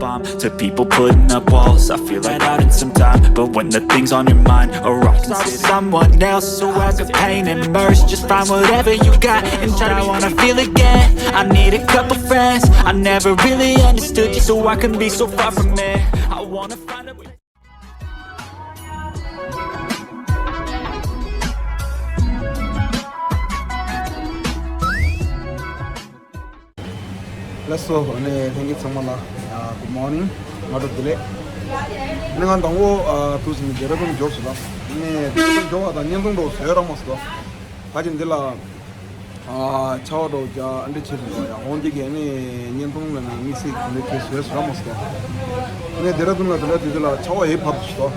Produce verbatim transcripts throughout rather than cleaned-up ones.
To people putting up walls, I feel like out in some time. But when the things on your mind are all considered, someone else who has a pain and mercy, just find whatever you got and try. I wanna feel again. I need a couple friends. I never really understood you, so I can be so far from it. I wanna find a place. ལགས་སོ། ཨ་ནི་ལྷན་རྒྱས་ཚང་མ་ལ་ཨ་good morning། སྔ་དྲོ་བདེ་ལེགས། ཨ་ནི་ང་དང་པོ་ཨ་དུས་ནི་ཌེ་ར་ཌུན་འབྱོར་སོང་ལ། ཨ་ནི་ཌེ་ར་ཌུན་འབྱོར་བ་དང་བརྙན་ཐུང་འདྲ་བོ་བཟོས་རག་མ་སོང་། ད་ཅི་འདི་ལ་ཨ་ཆར་པ་འདྲ་བོ་རྒྱག་ཨ་འདྲ་བྱས་སོང་ཡ། འོང་འདི་གས་ཨ་ནི་བརྙན་ཐུང་ལ་ནི་དམིགས་བསལ་ག་འདྲ་བྱས་བཟོས་སོང་རག་མ་སོང་། ཨ་ནི་ཌེ་ར་ཌུན་ལ་དེ་འདྲ་དུས་ཚོད་ལ་ཆར་པ་ཡོད་བབས་སོང་།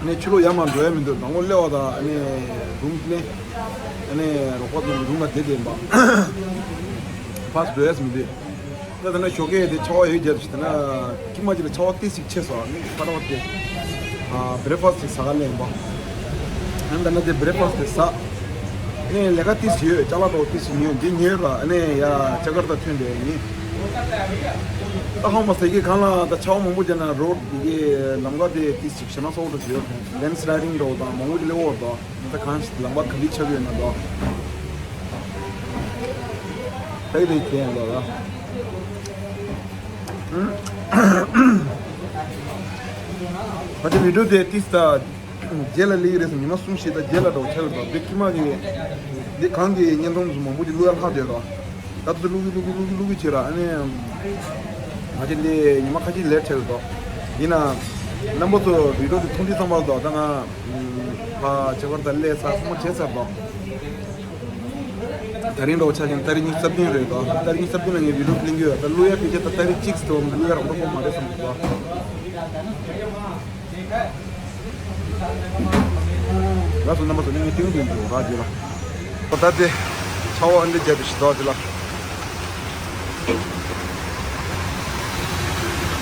ཨ་ནི་ཕྱི་ལོགས་ཡར་མར་འགྲོ་ཡ་མི་འདུག་དང་པོ་སླེབས་པ་དང་ཨ་ནི་རུམ་ནས། ཨ་ནི་རོགས་པ་ཚོ་རུམ་ལ་བསྡད་བསྡད་པ། ཕར་འགྲོ་ཡས་མི་འདུག་ད་ད་ནི་ཞོགས་ཀས་དེ་ཆར་པ་ཡོད་རྒྱབ་ཞིག་ད་ནི་ཀྱི་མ་ཅིག་ལ་ཆར་པ་ཏི་སིག་ཆེ་སོང་། ཨ་ནི་ཁ་ར་བ་དེ་བྷི་རེག་ཕ་སི་ཏི་ཞིག་ཟ་ག་སླེབས་པ། ཨ་ནི་ད་ནི་དེ་བྷི་རེག་ཕ་སི་ཏི་དེ་ཟ། ཨ་ནི་ལས་ཀ་ཏི་སིག་ཡོད། ཅ་ལག་འདྲ་བོ་ཏི་སིག་ཉོས། འདི་ཉོས་ར་ཨ་ནི་ཡ་ཇ་ཀར་ཏ་ཐོན་བསྡད་ཡིན། ད་ཧང་མ་ཟེར་གི་གང་ལ་ད་ཆར་པ་མང་པོ་རྒྱབ་ན་རོཌ་འདི་གི་ལམ་ཁ་དེ་ཏི་སིག་ཞེ་ན་སོགས་འདྲ་ཡོད། ལེན་སི་ལའི་ཌིང་འདྲ་བོ་དང་མང་པོ་ཅིག་སླེབས་ཡོད་རེད། ད་གང་ཞིག་ལམ་ཁ་ག་འདྲ་ཆགས་ཀྱི་ཡོད་ན་འདུག་ད་གི་དེ་ཁྱེད་ཡང་འདུག་ད། ད་དེ་བི་ཌིའོ་དེ་ཏིས་ད་རྗེས་ལ་སླེབས་ཀྱི་རེད་ཟེར། ཉི་མ་གསུམ་བཞི་ད་རྗེས་ལ་འདྲ་བོ་ཆགས་ཀྱི་འདུག་དེ་ཁྱི་མ་གི་འདི་གང་གི་བརྙན་ཐུང་མང་པོ་ཅིག་བླུག་ཡ་ལྷག་བསྡད་འདུག་ད་དུ་བླུག་གི་བླུག་གི་བླུག་གི་བླུག་གི་བྱེད་ར། ཨ་ནི་ང་ཚོ་འདི་ཉི་མ་ཁ་ཅིག་ལེཊ་ཆགས་ཀྱི་འདུག་ཡིན་ན་རྣམ་པ་ཚོ་བི་ཌིའོ་དེ་མཐོང་དུས་ཙམ་པ་འདུག་ད་ང་ཕ་ཇ་ཀར་ཏ་སླེབས་ཚར་ཚང་མ་བྱས་ཚར་འདུག་ད་རིང་འདྲ་བོ་ཆ་བཞག་ན་ཏ་རིག་ཉི་ཤུ་རྩ་བདུན་རེད་དོ། ཏ་རིག་ཉི་ཤུ་རྩ་བདུན་ལ་ངས་བི་ཌིའོ་གླེང་གི་ཡོད། ད་བླུག་ཡ་ཕལ་ཆེར་ད་ཏ་རིག་གཅིག་ཙམ་བླུག་ཡ་རང་འགྲོ་གོ་མ་རེད་བསམ་གྱི་འདུག་ལགས་སོ། རྣམ་པ་ཚོ་ནི་ངས་ཏིང་ཏིང་འགྲོ་ར་རྒྱུ་ལ། ད་ལྟ་དེ་ཆར་པ་ཨ་འདྲ་རྒྱབ་དེ་ཞིག་འདུག་རྒྱུ་ལ།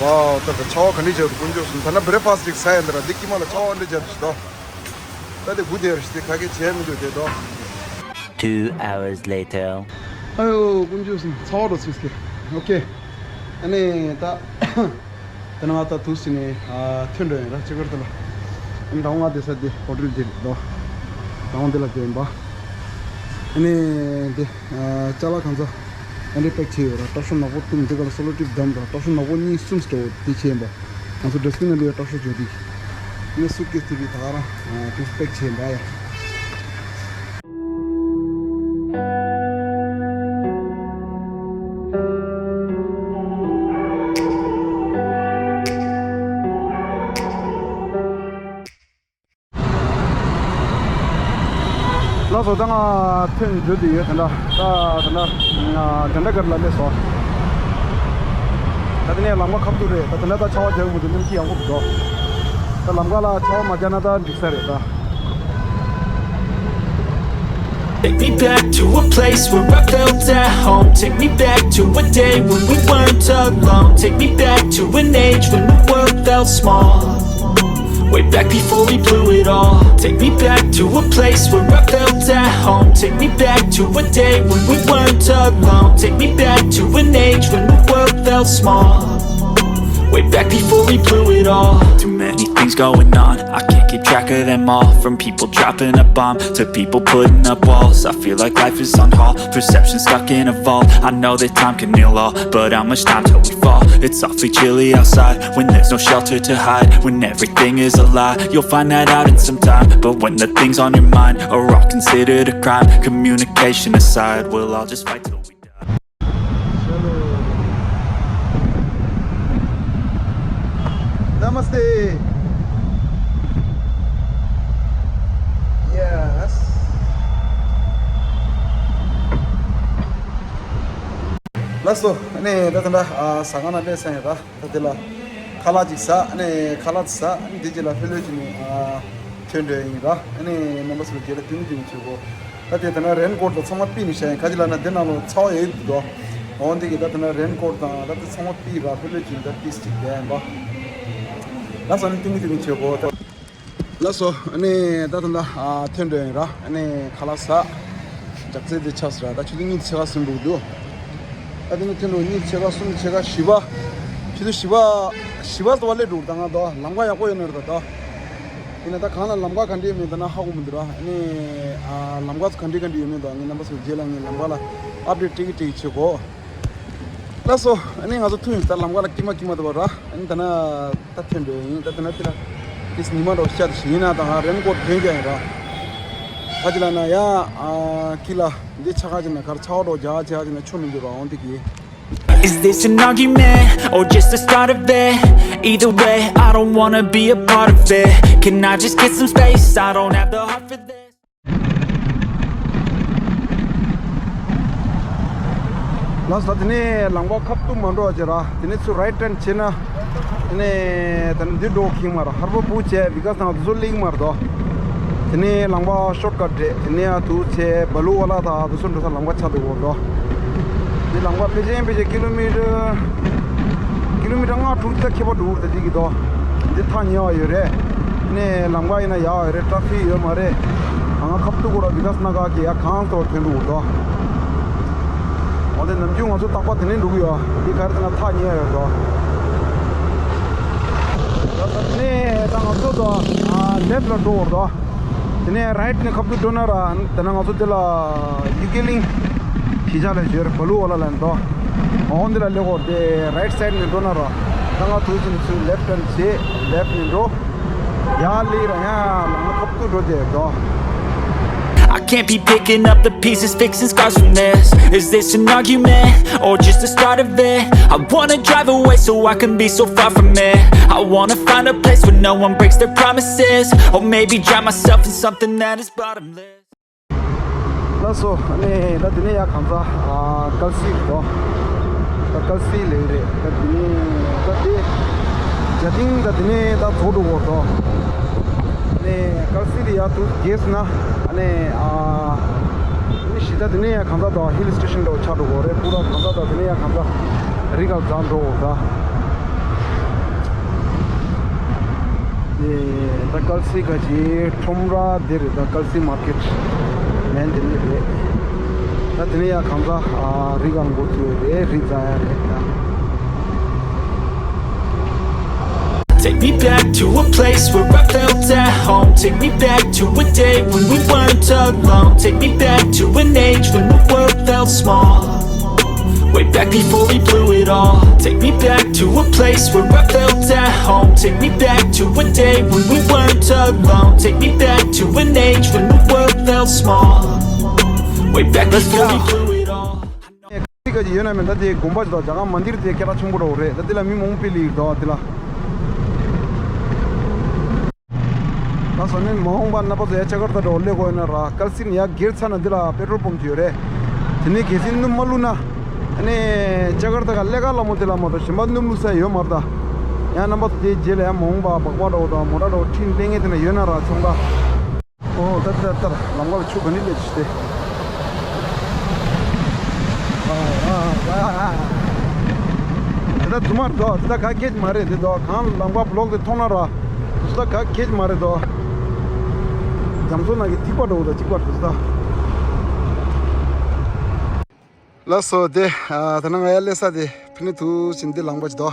ཝའོ། ད་ལྟ་ཆར་པ་ག་འདྲ་རྒྱབ་འདུག་དཀོན་མཆོག་གསུམ། ད་ན་བྷི་རེག་ཕ་སི་ཊི་ཅིག་ཟ་ཡ་འདི་ར་འདི་དཀྱིལ་མ་ལ་ཆར་པ་ཨ་འདྲ་རྒྱབ་དེ་ཞིག་འདུག་ད་དེ་སྒུག་བསྡད་རེད། དེ་ག་གེ་བྱས་མི་འདུག་དེ་དོ། Two hours later. ཨ་ཡོ། དཀོན་མཆོག་གསུམ། ཚ་བ་འགྲོ་ཚིག་ཟེར། ཨོ་ཁེ། ཨ་ནི་ད་ད་ནང་ད་དུས་ནས་ཨ་ཐོན་འགྲོ་ཡིན་ར། ཅི་གར་དུ་ལ། ཨ་ནི་ད་ང་དེ་ས་དེ་ཧོ་ཊེལ་དེ་རེད་དོ། ད་ང་དེ་ལ་དེ་ཡིན་པ། ཨ་ནི་དེ་ཨ་ཅ་ལག་གང་ཚ་ཨ་འདྲས་པེག་བྱས་ཡོད་ར། སྐྲ་ཤོ་ནག་པོ་བཏུམ། དེ་ག་ལ་སོ་ལོ་ཊེབ་བསྡམས་ར། སྐྲ་ཤོ་ནག་པོ་གཉིས་གསུམ་སྤྲོ་བོ་དེ་བྱས་ཡིན་པ། ང་ཚོ་ཌ་སི་པིན་ནང་ལ་ཡོད་སྐྲ་ཤོ་བྱོས་དེ། ངས་སུཊ་ཀེས་དེ་བི་ད་ག་རང་ཨ་དེ་པེག་བྱས་འདྲ་ཡ། ལགས་སོ། ད་ང་ཐོན་འགྲོ་དུས་ཡོད། དེ་འདྲ་ད་དེ་འདྲ་ང་དེ་འདྲ་གར་ལ་སླེབས་སོང་། ད་དེ་ནས་ལམ་ཁ་ཁ་ཐུག་རེད། ད་དེ་འདྲ་ད་ཆར་པ་རྒྱག་གི་མི་འདུག་སྣུམ་འཁྱེར་ཡག་པོ་འདུག་ད་ལམ་ཁ་ལ་ཆར་པ་མ་རྒྱག་ན་ད་འགྲིག་ས་རེད་ད། Take me back to a place where I felt at home. Take me back to a day when we weren't alone. Take me back to an age when the world felt small. Way back before we blew it all. Take me back to a place where I felt at home. Take me back to a day when we weren't alone. Take me back to an age when the world felt small. Way back before we blew it all. Too many things going on, I can't keep track of them all. From people dropping a bomb to people putting up walls. I feel like life is on hold, perception stuck in a vault. I know that time can heal all, but how much time till we fall? It's awfully chilly outside when there's no shelter to hide. When everything is a lie, you'll find that out in some time. But when the things on your mind are all considered a crime, communication aside, we'll all just fight till we die. Namaste. Yes. ལགས་སོ། ཨ་ནི་ད་ད་ལྟ་ཨ་ཟ་ཁང་ནང་སླེབས་ཚར་ཡོད་ར། ད་དེ་ལ་ཁ་ལག་ཅིག་ཟ། ཨ་ནི་ཁ་ལག་ཟ། ཨ་ནི་དེ་རྗེས་ལ་ལྷོད་ལྷོད་ཅིག་ནས་ཨ་ཐོན་འགྲོ་ཡ་ཡིན་ར། ཨ་ནི་རྣམ་པ་ཚོ་ལ་རྗེས་ལ་སྟོན་གྱི་ཡིན། ཆོས་གོ་ད་དེ་ད་ན་རེན་ཀོ་ཊི་ལ་ཚང་མ་ཕུད་ནས་བཞག་ཡིན། ག་ཅི་ལབ་ན་དེ་ནང་ལོ་ཚ་བ་ཡོད་འདུག་འོ་འདི་གི་ད་ད་ན་རེན་ཀོ་ཊི་དང་ད་དེ་ཚང་མ་ཕུད་ར། ལྷོད་ལྷོད་ཅིག་ད་ཏིས་ཅིག་བསྡད་ཡིན་པ། ལགས་སོ། ཨ་ནི་སྟོན་གྱི་སྟོན་གྱི། ཆོས་གོ་ད། ལགས་སོ། ཨ་ནི་ད་ད་ད་ཨ་ཐོན་འགྲོ་ཡིན་ར། ཨ་ནི་ཁ་ལག་ཟ། ལྕགས་རྩེ་དེ་ཆགས་སོང་ར། ད་ཆུ་ཚོད་གཉིས་ཕྱེད་ཀ་ཟིན་འདུག་འདུག་ད་དེ་ནས་ཐོན་འགྲོ་གཉིས་ཕྱེད་ཀ་གསུམ་ཕྱེད་ཀ་བཞི་པ། ཆུ་ཚོད་བཞི་པ། བཞི་པ་ཙམ་པ་སླེབས་འགྲོ་ད་ང་དོ། ལམ་ཁ་ཡག་པོ་ཡོད་ནི་རེད་ད་དོ། ཡིན་ན་ད་གང་ལ་ལམ་ཁ་ག་འདྲ་ཡོད་མེད་ད་ན་ཧ་གོ་མི་འདུག་ར། ཨ་ནི་ཨ་ལམ་ཁ་ཚོ་ག་འདྲ་ག་འདྲ་ཡོད་མེད་དོ། ངས་རྣམ་པ་ཚོ་རྗེས་ལ་ངས་ལམ་ཁ་ལ་ཨབ་ཌེཊ་སྤྲད་ཀྱི་སྤྲད་ཀྱི་བྱེད་གོ། ལགས་སོ། ཨ་ནི་ང་ཚོ་ཐུག་ཡིན་ད་ལམ་ཁ་ལ་དཀྱིལ་མ་དཀྱིལ་མ་དུ་བ་ར། ཨ་ནི་ད་ན་ད་ཐོན་འགྲོ་ཡིན་ད་ད་ན་དེ་ལ་དེ་ཉི་མ་འགྲོ་ཤ་དེ་ཞིག་ཡིན་ན་ད་ང་རེན་ཀོཊ་གྱོན་རྒྱུ་ཡིན་ར། ད་ཅི་ལ་ན་ཡ་ཨ་ཀི་ལ་འདི་ཆ་ག་ཅི་ན་གར་ཆ་བ་འགྲོ་རྒྱ་ཆ་ག་ཅི་ན་ཆུ་མི་འགྱུར་ར་འོང་དེ་གི། Is this an argument or just the start of it? Either way, I don't wanna be a part of it. Can I just get some space? I don't have the heart for this. ལགས་སོ། དེ་ནས་ལམ་ཁ་ཁ་ཐུག་མ་འགྲོ་བ་བྱེད་ར། དེ་ནས་ཚུར་རའིཊ་ཊརན་བྱས་ན། དེ་ནས་ད་ནི་འདི་འགྲོ་གི་མ་ར། ཧར་པོ་བུ་བྱས་བི་ཀ་ས་ང་ཚོ་གླིང་མར་དོ། དེ་ནས་ལམ་ཁ་ཤོཊ་ཀཊ་རེད། དེ་ནས་ཨ་ཐུག་བྱས་བ་ལུ་ཝ་ལ་དང་དེ་ཚོ་འགྲོ་ས་ལམ་ཁ་ཆགས་འདུག་གོ་དོ། འདི་ལམ་ཁ་ཕལ་ཆེར་ཕལ་ཆེར་ཀི་ལོ་མི་ཊར་ཀི་ལོ་མི་ཊར་ལྔ་དྲུག་ཙམ་ཁྱད་པར་འགྲོ་གི་རེད་ད་འདི་གི་དོ། འདི་ཐག་ཉེ་བ་ཡོད་རེད། ནས་ལམ་ཁ་ཡིན་ན་ཡག་ཡོད་རེད། ཊ་ཕིག་ཡོད་མ་རེད། ང་ཁ་ཐུག་གོ་ར་བི་ཀ་ས་ན་ག་གི་ཡ་གང་ལྟར་ཐོན་འགྲོ་གི་དོ། འོ་དེ་ནམ་རྒྱུན་ང་ཚོ་རྟག་པར་དེ་ནས་འགྲོ་གི་ཡོད། འདི་ག་རེ་ཟེར་ན་ཐག་ཉེ་ཡོད་དོ། ད་ནས་ད་ང་ཚོ་དོ་ལེཕཊ་ལ་འགྲོ་གི་དོ། དེ་ནས་རའིཊ་ནས་ཁ་ཐུག་འགྲོ་ན་ར། དེ་ན་ང་ཚོ་དེ་ལ་ཡུ་ཀེ་གླིང་གཞིས་ཆགས་ལ་ཡོད་རེད། བ་ལུ་ཝ་ལ་ལ་ནས་དོ། འོ་འདི་ལ་སླེབས་གོ་དེ་རའིཊ་སའིཌ་ནས་འགྲོ་ན་ར། ད་ང་ཐུག་ཚུན་ཚུན་ལེཕཊ་ཊརན་བྱེད། ལེཕཊ་ནས་འགྲོ། ཡར་སླེབས་ར་ཡང་ལམ་ཁ་ཐུག་འགྲོ་དེ་དོ། I can't be picking up the pieces, fixing scars from this. Is this an argument or just the start of it? I wanna drive away so I can be so far from it. I wanna find a place where no one breaks their promises. Or maybe drown myself in something that is bottomless. ལགས་སོ། ཨ་ནི་ད་དེ་ནས་ཡ་གང་ཟག་ཨ་ཀལ་སི་རེད་དོ། ད་ཀལ་སི་ལེགས་རེད། ད་དེ་ནས་ད་དེ་ཇ་ཏིང་ད་དེ་ནས་ད་རྫོགས་འགྲོ་གོ་དོ། ཨ་ནི་ཀལ་སི་ལ་ཡ་དུ་རྒྱས་ན་ཨ་ནི་ཨ་ནི་གཞིས་ད་དེ་ནས་ཡ་གང་ཟག་དོ་ཧིལ་སི་ཊེ་ཤན་འགྲོ་ཆགས་འགྲོ་གོ་རེད། སྤུ་ར་གང་ཟག་ད་དེ་ནས་ཡ་གང་ཟག་རི་ག་རྫ་འགྲོ་གོ་ད། ད་ཀལ་སི་ག་ཅི་ཁྲོམ་ར་འདི་རེད། ད་ཀལ་སི་མར་ཀེཊ་མན་འདི་ནས་རེད། ད་དེ་ནས་ཡ་གང་ཟག་ཨ་རི་གང་འགོ་ཚུགས་རེད། རི་རྫ་ཡ་རེད་ད། Take me back to a place where I felt at home. Take me back to a day when we weren't alone. Take me back to an age when the world felt small. Way back before we blew it all. Take me back to a place where I felt at home. Take me back to a day when we weren't alone. Take me back to an age when the world felt small. Way back before we blew it all. ཁ་ཅིག་ཡོད་ན་མེད་ད་དེ་དགོན་པ་ཞིག་དང་རྒྱ་གར་མན་དིར་དེ་སྐད་གྲགས་ཆེན་པོ་འདྲ་བོ་རེད། ད་དེ་ལ་མི་མང་པོ་སླེབས་ཡོད་དོ་དེ་ལ། ད་སོ་ནི་མ་འོངས་པ་རྣམ་པ་ཚོ་ཡ་ཅ་ཀར་ཏ་འགྲོ་སླེབས་དགོས་ཡོད་ན་ར། ཀལ་སི་ནས་ཡ་སྒེར་ཚར་ན་འདི་ལ་པེ་ཊྲོལ་པམ་ཅིག་ཡོད་རེད། དེ་ནས་གལ་སྲིད་སྣུམ་མ་བླུགས་ན། ཨ་ནི་ཅ་ཀར་ཏ་ག་ཀླད་ཀར་ལ་མོ་དེ་ལ་མ་གཏོགས་གཞན་པ་སྣུམ་བླུགས་ས་ཡོད་མ་རེད་ད། ཡང་རྣམ་པ་ཚོ་དེའི་རྗེས་ལ་ཡང་མ་འོངས་པ་སྦག་སྦག་འདྲ་བོ་དང་མོ་ཊ་འདྲ་བོ་ཁྲིད་སླེབས་མཁན་དེ་ན་ཡོད་ན་ར་ཆོག་ད། ཨོ་ད་ད་ད་ལམ་ཁ་ལ་ཆུ་ག་ནི་སླེབས་ཤི་སྟེ། ཨ་ཨ་ཨ་ཨ། དེ་ད་རྫུན་མ་རེད་དོ། དེ་ད་ག་གེ་ཅི་མ་རེད་དེ་དོ། གང་ལམ་ཁ་བི་ལོག་དེ་མཐོང་ན་ར། དེ་ད་ག་གེ་ཅི་མ་རེད་དོ། རྒྱ་མཚོ་ནང་གི་ཐིགས་པ་འདྲ་བོ་དང་གཅིག་པ་རེད་དེ་ད། ལགས་སོ། དེ་ཨ་ད་ནང་ང་ཡ་སླེབས་ས་དེ་ཕི་ནི་དུ་ཕྱིན་འདི་ལམ་ཁ་ཅིག་དོ།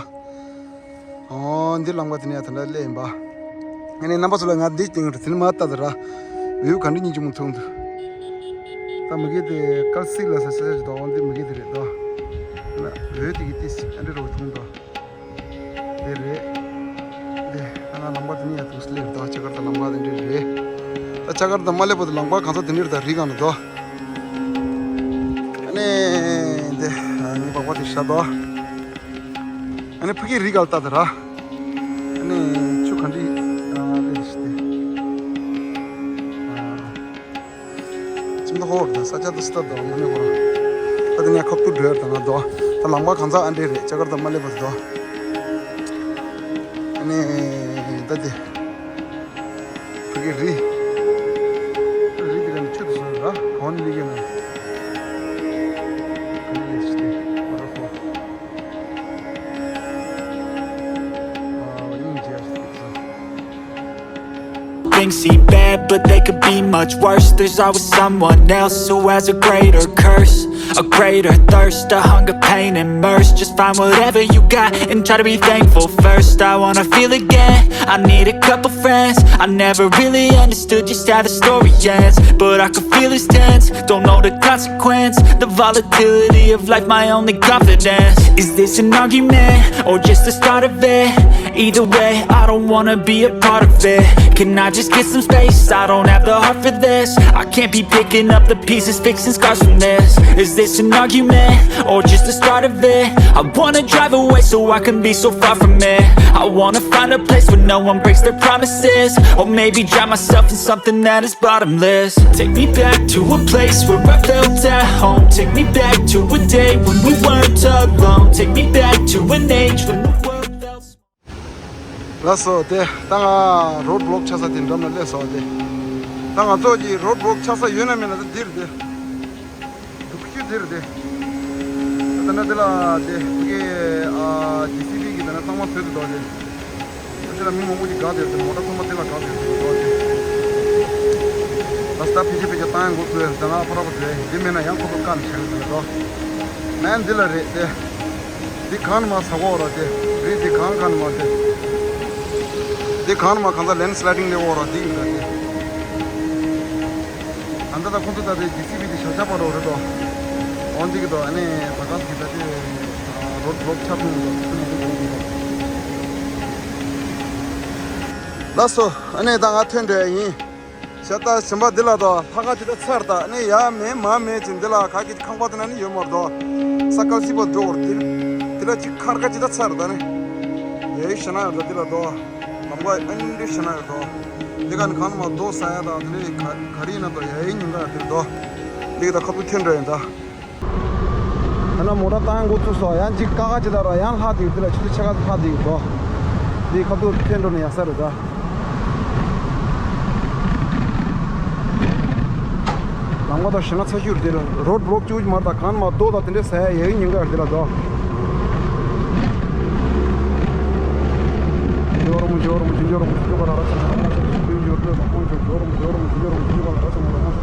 ཨོ་འདི་ལམ་ཁ་དེ་ནས་ཡ་ད་ལྟ་སླེབས་ཡིན་པ། ཨ་ནི་རྣམ་པ་ཚོ་ལ་ང་འདི་སྟེང་རུ་དེ་ནི་མ་ལྟ་དུ་ར། འོད་ག་འདྲ་སྙིང་རྗེ་མོ་མཐོང་འདུག་ད་མི་གེ་དེ་ཀལ་སི་ལ་ས་ས་ས་ཅིག་དོ། ཨོ་འདི་མི་གེ་དེ་རེད་དོ། ཨ་ན་འོད་དེ་གི་ཏི་སི་ཨ་འདྲ་རོ་མཐོང་དོ། འདི་རེད། འདི་ཨ་ན་ལམ་ཁ་དེ་ནི་ཡ་དུ་སླེབས་དོ། ཅ་ཀར་ཏ་ལམ་ཁ་དེ་འདྲ་རེད། ད་ཅ་ཀར་ཏ་མ་སླེབས་པ་དུ་ལམ་ཁ་གང་ཚ་དེ་འདྲ་རེད་ད་རི་གང་ནས་དོ། ཨ་ནི་འདི་ཨ་ནི་སྦག་སྦག་དེ་ཤ་དོ། ཨ་ནི་ཕ་གི་རི་ག་ལ་ལྟ་དེ་ར། ཨ་ནི་ཆུ་ག་འདྲ་ཨ་ལེ་ཤི་སྟེ། ཨ་ཅིག་ད་ཧོར་དང་ས་ཆ་དུ་སྟབས་དང་མ་ནི་ཧོར། ད་དེ་ནས་ཁབ་ཏུ་འགྲོ་ཡར་དང་ང་དོ། ད་ལམ་པ་གང་ཚ་ཨ་འདྲེ་རེད། ཅ་གར་ད་མ་སླེབས་པ་དོ། ཨ་ནི་ད་དེ། ཕ་གི་རི། རི་དེ་ག་ནས་ཆུ་དུ་སོང་ར་གང་ནས་ལི་ག་ན། ག་ནས་ལི་ཤི་སྟེ་ཧོར་ཧོར། ཨ་ཡིན་ཇེ་ཨ་ཤི་སྟེ་སོང་། Things seem bad, but they could be much worse. There's always someone else who has a greater curse, a greater thirst, a hunger, pain, and mercy. Just find whatever you got and try to be thankful first. I wanna feel again, I need a couple friends. I never really understood just how the story ends, but I can feel it's tense. Don't know the consequence, the volatility of life, my only confidence. Is this an argument or just the start of it? Either way, I don't wanna be a part of it. Can I just get some space? I don't have the heart for this. I can't be picking up the pieces, fixing scars from this. Is this an argument or just the start of it? I wanna drive away so I can be so far from it. I wanna find a place where no one breaks their promises. Or maybe drown myself in something that is bottomless. Take me back to a place where I felt at home. Take me back to a day when we weren't alone. Take me back to an age when the world felt small. ལགས་སོ། དེ་ད་ང་རོཌ་བོ་ལོག་ཆགས་ས་དེ་འགྲམ་ལ་སླེབས་སོང་། དེ་ད་ང་ཚོ་གི་རོཌ་བོ་ལོག་ཆགས་ས་ཡོད་ན་མེད་ན་ད་འདིར་དེ། སྡུག་ཤོས་འདིར་དེ། ད་ན་དེ་ལ་དེ་ཕ་གི་ཨ་ཇེ་སི་བི་གི་ད་ན་གཙང་མ་བཟོས་འདུག་དེ། དེ་ལ་མི་མང་པོ་ཅིག་འགག་བསྡད་ཡོད་དེ། མོ་ཊ་ཚང་མ་དེ་ལ་འགག་བསྡད་ཡོད་དེ། ད་ལྟ་ཕལ་ཆེར་ཕལ་ཆེར་བཏང་ཡང་འགོ་ཚུགས་ཡོད། ད་ང་ཕར་ར་བ་བཟོས་འདི་མེད་ན་ཡང་ཁོ་ཚོ་བཀག་ནས་བཞག་ཡོད་དེ། མེན་འདི་ལ་རེད་དེ། འདི་གང་ནས་མར་ཟག་གོ་ར་དེ། རི་འདི་གང་གང་ནས་མར་དེ། འདི་གང་ནས་མར་གང་ཚ་ལེན་སི་ལའི་ཌིང་ལས་འོ་ར་འདི་ཡིན་ད་དེ། ཨ་ད་ད་ཁོ་ཚོ་ད་དེ་ཇེ་སི་བི་དེ་ཞག་ཆ་པ་རོ་རེད་དོ། འོ་འདི་གི་དོ། ཨ་ནི་ད་ག་གི་ད་དེ་རོཌ་བོ་ལོག་ཆགས་ཐུབ་མི་འདུག་ཐུབ་མི་འདུག་གོང་གི་དོ། ལགས་སོ། ཨ་ནི་ད་ང་ཐོན་འགྲོ་ཡ་ཡིན། ཤ་སྟག་ཞིམ་པ་འདི་ལ་དང་ལྷ་ཁ་ཇི་ལྟར་ཚར་ད་ནི་ཡ་མེད་མ་མེད་ཅིག་འདི་ལ་ཁ་གི་ཁང་པ་དེ་ན་ནི་ཡོད་མ་རེད་དོ། ས་ཀལ་སི་པོ་འགྲོ་བར་འདི་འདི་ལ་ཅིག་ཁར་ཁ་ཇི་ལྟར་ཚར་ད་ནི་ཡ་ཡི་ཞེ་ན་ཡོད་ད་འདི་ལ་དོ། ལམ་ཁ་ཨ་ནི་འདི་ཞེ་ན་ཡོད་དོ། འདི་ག་ནི་གང་ན་མ་རྡོ་ཟ་ཡ་དང་འདི་ལས་ག་ག་རི་ན་དོ་ཡ་ཡི་ཉིན་ག་ཡ་འདི་རེད་དོ། འདི་གི་ད་ཁ་ཐུག་ཐོན་འགྲོ་ཡིན་ད། ད་ན་མོ་ཊ་བཏང་འགོ་ཚུགས་སོང་། ཡང་ཅིག་ཀ་ཁ་ཅིག་ལ་ར་ཡང་ལྷག་དེ་འདི་ལ་ཆུ་ཚོད་ཕྱེད་ཀ་ལྷག་དེ་འདུག་འདི་ཁ་ཐུག་ཐོན་འགྲོ་ན་ཡག་ས་རེད་ད། ལམ་ཁ་ད་ཞེ་ན་ཚ་ཤུར་དེ་ལ་རོཌ་བོ་ལོག་བཅུག་མ་ད་གང་མ་རྡོ་ད་དེ་འདྲས་ཟ་ཡ་ཡ་ཡི་ཉིན་ག་ཡ་འདི་ལ་འདུག་འཇོ་རུ་མོ་འཇོ་རུ་མོ་འཇོ་རུ་མོ་འཇོ་ག་ལ་ར་ཆ་མོ་ར་མོ་ཆ་ཆ་ཆ་འཇོ་རུ་མོ་འཇོ་རུ་མོ་འཇོ་རུ་མོ་འཇོ་རུ་མོ་འཇོ་ག་ལ་ར་ཆ་མོ་ར་མོ་ཆ་ཆ་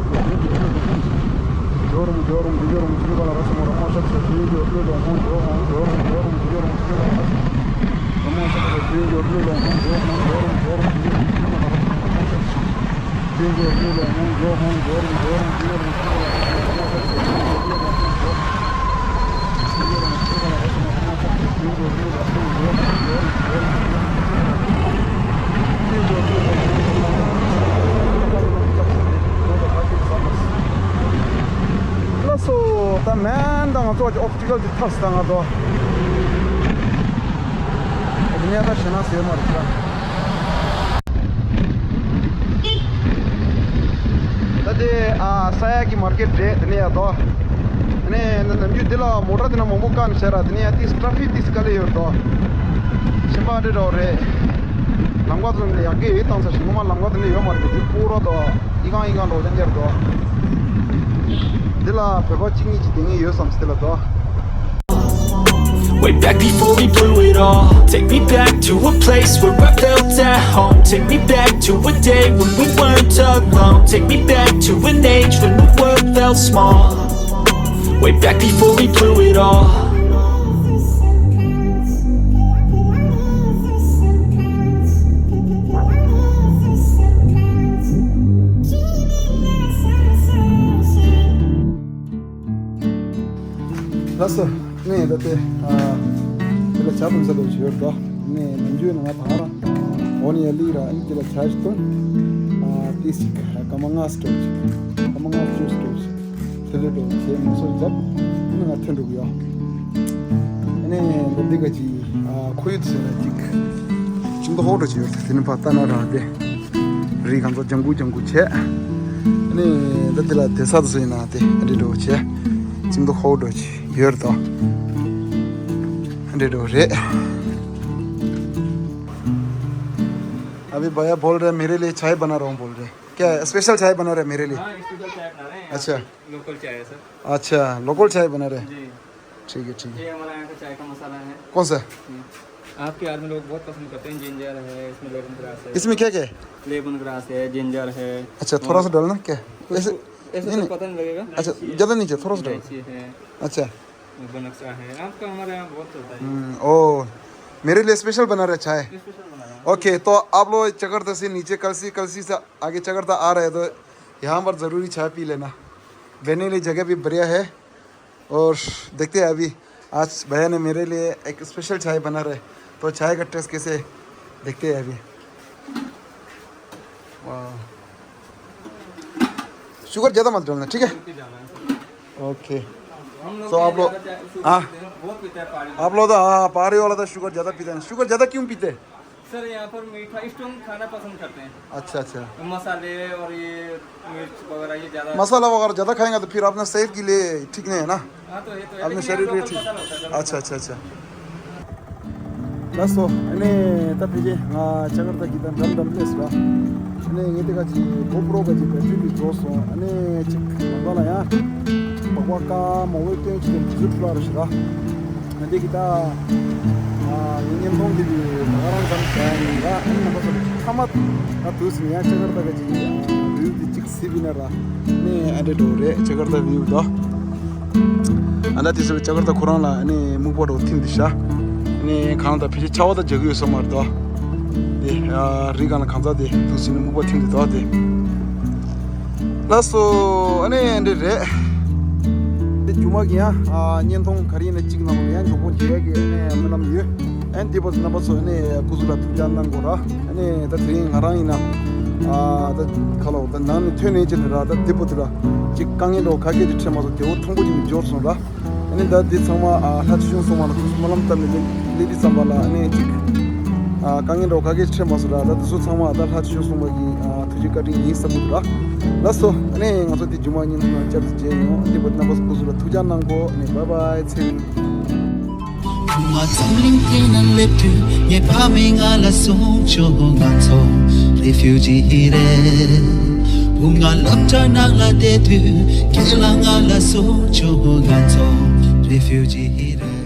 འཇོ་རུ་མོ་འཇོ་རུ་མོ་འཇོ་རུ་མོ་འཇོ་ག་ལ་ར་ཆ་མོ་ར་མོ་ཆ་ཆ་འཇོ་རུ་མོ་འཇོ་རུ་མོ་འཇོ་རུ་མོ་འཇོ་ག་ལ་ར་ཆ་མོ་ར་མོ་ཆ་ཆ་འཇོ་རུ་མོ་འཇོ་རུ་མོ་འཇོ་རུ་མོ་འཇོ་རུ་མོ་འཇོ་ག་ལ་ར་ཆ་མོ་ར་མོ་ཆ་ཆ། ལགས་སོ། ད་མེན་ད་ང་ཚོ་ཨོབ་སི་ཊི་ཀལ་དེ་ཐར་སོང་ད་ང་ཚོ། དེ་ནས་ད་ཞེ་ན་ཟེར་མ་རེད་ད། ད་དེ་ཨ་ས་ཡ་གི་མར་ཀེ་ཊི་རེད། དེ་ནས་ཡ་དོ། དེ་ནས་ནམ་རྒྱུན་འདི་ལ་མོ་ཊ་དེ་ན་མང་པོ་བཀག་ནས་བྱས་ར། དེ་ནས་ཡ་ཏིས་ཊ་ཕིག་ཏིས་དཀའ་ལས་ཡོད་དོ། ཞིམ་པ་འདྲ་འདྲ་རེད། ལམ་ཁ་དེ་ནས་ཡག་གི་ཡོད་བཏང་ས་ཞིག་ངོ་མ་ལམ་ཁ་དེ་ནས་ཡོད་མ་རེད། དེ་ཕུག་རོ་དོ། ཨི་ཁང་ཨི་ཁང་འགྲོ་ཅན་རྒྱར་དོ། འདི་ལ་བོད་པ་གཅིག་གཉིས་ཀྱི་དེ་ངས་ཡོད་བསམ་སྟེ་ལ་དོ། Way back before we blew it all. Take me back to a place where I felt at home. Take me back to a day when we weren't alone. Take me back to an age when the world felt small. Way back before we blew it all. ལགས་སོ། ནས་ད་ལྟ་ཨ་དེ་ལ་ཇ་འཐུང་ས་ལོག་ཅིག་ཡོད་དོ། ནས་ནམ་རྒྱུན་ང་ད་ར་འོ་ནས་ལི་ར་ཨིན་དེ་ལ་ཇ་ཞིག་འཐུང་། ཨ་ཏིས་ཅིག་སྐར་མ་ལྔ་སྐྱོར་ཅིག་སྐར་མ་ལྔ་བཅུ་སྐྱོར་ཅིག་དེ་ལས་འགྲོ་ཇེ་མང་སོ་རྒྱབ། ནས་ང་ཐོན་འགྲོ་གི་ཡོད། ནས་ད་འདི་ག་ཅིག་ཨ་ཁོར་ཡུག་ཟེར་ན་ཅིག་ཅིག་མདོག་ཧོ་འདྲ་ཅིག་ཡོད། དེ་ནས་ཕར་ལྟ་ན་ར་དེ། རི་གང་ཚོ་ལྗང་གུ་ལྗང་གུ་བྱས། ཨ་ནི་ད་དེ་ལ་དེ་ས་དེ་ཚོ་ཡིན་ན་དེ་ཨ་འདྲ་འདྲ་བོ་བྱས། ཅིག་མདོག་ཧོ་འདྲ་བོ་ཅིག་ཡོད་རེད་དོ། ཨ་འདྲ་འདྲ་བོ་རེད། अभी भैया बोल रहे मेरे लिए चाय बना रहा हूँ बोल रहे। क्या स्पेशल चाय बना रहे मेरे लिए? हाँ, स्पेशल चाय बना रहे हैं। अच्छा। लोकल चाय है सर। अच्छा, लोकल चाय बना रहे हैं। जी। ठीक है, ठीक है। ये हमारा यहाँ का चाय का मसाला है। कौन सा? ये। आपके आदमी लोग बहुत पसंद करते हैं, जिंजर है, इसमें लेमन ग्रास है। इसमें क्या क्या है? लेमन ग्रास है, जिंजर है। अच्छा, थोड़ा सा डालना क्या? ऐसे ऐसे नहीं, तो नहीं। पता नहीं लगेगा। अच्छा, ज़्यादा नहीं चाहिए, थोड़ा सा डालो। इलायची है। अच्छा। बनक्सा है, आपका हमारे यहाँ बहुत चलता है। हम्म, ओ, मेरे लिए स्पेशल बना रहे चाय। स्पेशल बना रहे हैं। ओके, तो आप लोग चकरदा से नीचे कलसी, कलसी से आगे चकरदा आ रहे हैं तो यहाँ पर ज़रूरी चाय पी लेना। बैठने लिए जगह भी बढ़िया है। और देखते हैं अभी, आज भैया ने मेरे लिए एक स्पेशल चाय बना रहे, तो चाय का टेस्ट कैसे है, देखते हैं अभी। वाह, शुगर ज़्यादा मत डालना, ठीक है? ओके। हम लोग तो आप लोग, हाँ, आप लोग तो, हाँ, पहाड़ी वाला तो शुगर ज़्यादा पीते हैं। शुगर ज़्यादा क्यों पीते हैं? सर, यहाँ पर मीठा स्ट्रॉन्ग खाना पसंद करते हैं। अच्छा, अच्छा। मसाले और ये मिर्च वगैरह ये ज़्यादा। मसाला वगैरह ज़्यादा खाएंगे तो फिर अपना सेहत के लिए ठीक नहीं है ना। हाँ, तो ये तो है, अपने लेकिन शरीर हम लोग के लिए का ठीक। मसाला होता है, सर। अच्छा, अच्छा, अच्छा। ལགས་སོ། ཨ་ནི་ད་ཕལ་ཆེར་ང་ཅ་ཀར་ཏ་གི་ད་འགྲམ་འགྲམ་སླེབས་སོང་། ཨ་ནི་ངས་དེ་ག་ཅིག་གོ་པྲོ་ག་ཅིག་བེ་ཊི་རི་ཅིག་རྫོགས་སོང་། ཨ་ནི་ཅིག་ལམ་ཁ་ལ་ཡང་སྦག་སྦག་དཀར་མོ་བོའི་སྟོན་ཅིག་དེ་ཚོ་འཕྲོ་བརླག་རེད་ཤག་ད། ང་འདི་གི་ད་ཨ་ཡིན་ཉེན་མཐོང་འདི་གི་ད་ག་རང་ཙམ་བྱ་ཡིན་ལ། ཨ་ནི་རྣམ་པ་ཚོ་ཐ་མ་ད་དུས་སུ་ཡང་ཅ་ཀར་ཏ་ག་ཅིག་ཡིན་ཡང་བིའུ་འདི་ཅིག་སི་བི་ན་ར། ནས་ཨ་འདྲ་འགྲོ་རེད། ཅ་ཀར་ཏ་བིའུ་དོ། ཨ་ད་དེ་ཚོ་ཅ་ཀར་ཏ་ཁོ་རང་ལ་ནས་སྨུག་པ་འགྲོ་ཐིམ་དེ་ཤ། ནས་གང་ལྟར་ཕལ་ཆེར་ཆར་པ་ད་རྒྱག་གི་ཡོད་ས་མ་རེད་དོ། དེ་ཨ་རི་སྒང་ལ་གང་ཚ་དེ་དུས་སུ་ནས་སྨུག་པ་ཐིམ་དེ་དོ་དེ། ལགས་སོ། ཨ་ནས་ཨ་འདྲ་རེད། དེ་རྒྱུ་མ་གི་ཡང་ཨ་བརྙན་ཐུང་ག་རེ་ཡིན་ན་གཅིག་ནང་ལ་ཡང་མགྱོགས་པོ་མཇལ་ཡག་གི་ཨ་ནས་སྨོན་ལམ་ཡོད། ཨན་དེ་བ་རྣམ་པ་ཚོ་ནས་སྐུ་གཟུགས་ལ་ཐུགས་ཅག་གནང་དགོས་ར། ཨ་ནས་ད་དེ་རིང་ང་རང་ཡིན་ན་ཨ་ད་ཁ་ལོ་ད་ནང་ནས་ཐོན་ནས་ཅི་ནས་ར། ད་དེ་བ་དེ་ལ་ཅིག་དཀའ་ངལ་འདྲ་བོ་ག་གེ་ཅིག་འཕྲད་མ་སོང་། དེ་བོ་ཐང་པོ་ཅིག་ནས་འབྱོར་སོང་ར། ཨ་ནས་ད་དེ་ཚང་མ་ཨ་ལྷ་ཆོས་སྐྱོང་སྲུང་མ་ལ་སྨོན་ལམ་བཏབ་ནས་སླེབས་དུས་ཙམ་པ་ལ་ཨ་ནས་ཅིག་ཨ་དཀའ་ངལ་འདྲ་བོ་ག་གེ་ཅིག་འཕྲད་མ་སོང་ར། ད་དེ་ཚོ་ཚང་མ་ད་ལྷ་ཆོས་སྐྱོང་སྲུང་མ་གི་ཨ་ཐུགས་རྗེ་བཀའ་དྲིན་ཡིན་བསམ་གྱི་འདུག་ར། ལགས་སོ། ཨ་ནས་ང་ཚོ་དེ་རྒྱུ་མ་བརྙན་ཐུང་ནང་བསྐྱར་དུ་མཇལ་ཡོང་། དེ་བ་རྣམ་པ་ཚོ་སྐུ་གཟུགས་ལ་ཐུགས་ཅག་གནང་དགོས། ཨ་ནས་བའི་བའི་ཚེ་རིང་། བུ་ང་འཛམ་གླིང་སྟེང་ན་སླེབས་དུས་ངའི་ཕ་མས་ང་ལ་གསུངས་བྱུང་། ང་ཚོ་རེ་ཕིའུ་ཇི་རེད། བུ་ང་སློབ་གྲྭ་ནང་ལ་བསྡད་དུས་རྒན་ལགས་ང་ལ་གསུངས་བྱུང་། ང་ཚོ་རེ་ཕིའུ་ཇི་རེད།